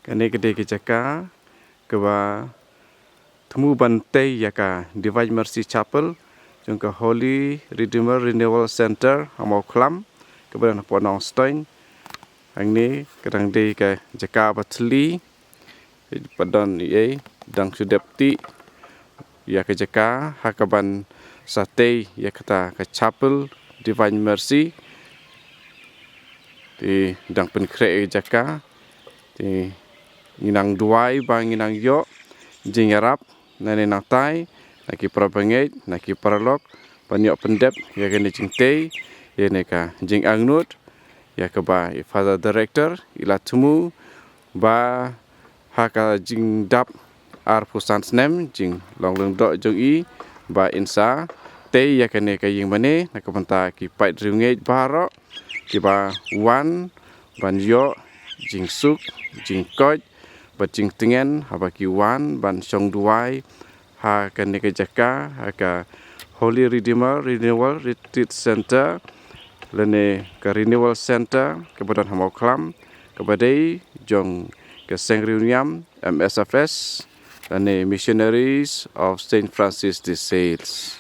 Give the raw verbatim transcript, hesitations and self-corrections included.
Kane ka dei ka jaka kaba thmu ban tei ïa ka Divine Mercy Chapel jong ka Holy Redeemer Renewal Center ha Mawkhlam, kaba don ha Nongstoiñ. Hangne ka dang dei ka jaka ba thylli, ba don ei ei, dang shu dep tih ïa ka jaka ha kaban sa tei ïa kata ka Chapel Divine Mercy. Te dang pynkhreh ïa ka jaka. Te ngi nang duwai ba ngi nang ïoh jingïarap na ne nangtai, na ki parabangeit, na ki paralok, ban ïoh pyndep ïa kane jingtei ïa ne ka jingangnud ïa kaba i Father Director i la thmu ba ha ka jingdap arphew san snem jinglong lyngdoh jong i, ba in sa tei ïa kane ka ïing mane na ka bynta ki paid riewngeit baroh kiba wan ban ïoh jingsuk, jingkoit bad jingtngen haba ki wan ban shong duwai ha kane ka jaka, ha ka Holy Redeemer Renewal Retreat Center lane ka Renewal Center kaba don ha Mawkhlam, kaba dei jong ka Seng Riewniam M S F S lane Missionaries of Saint Francis de Sales.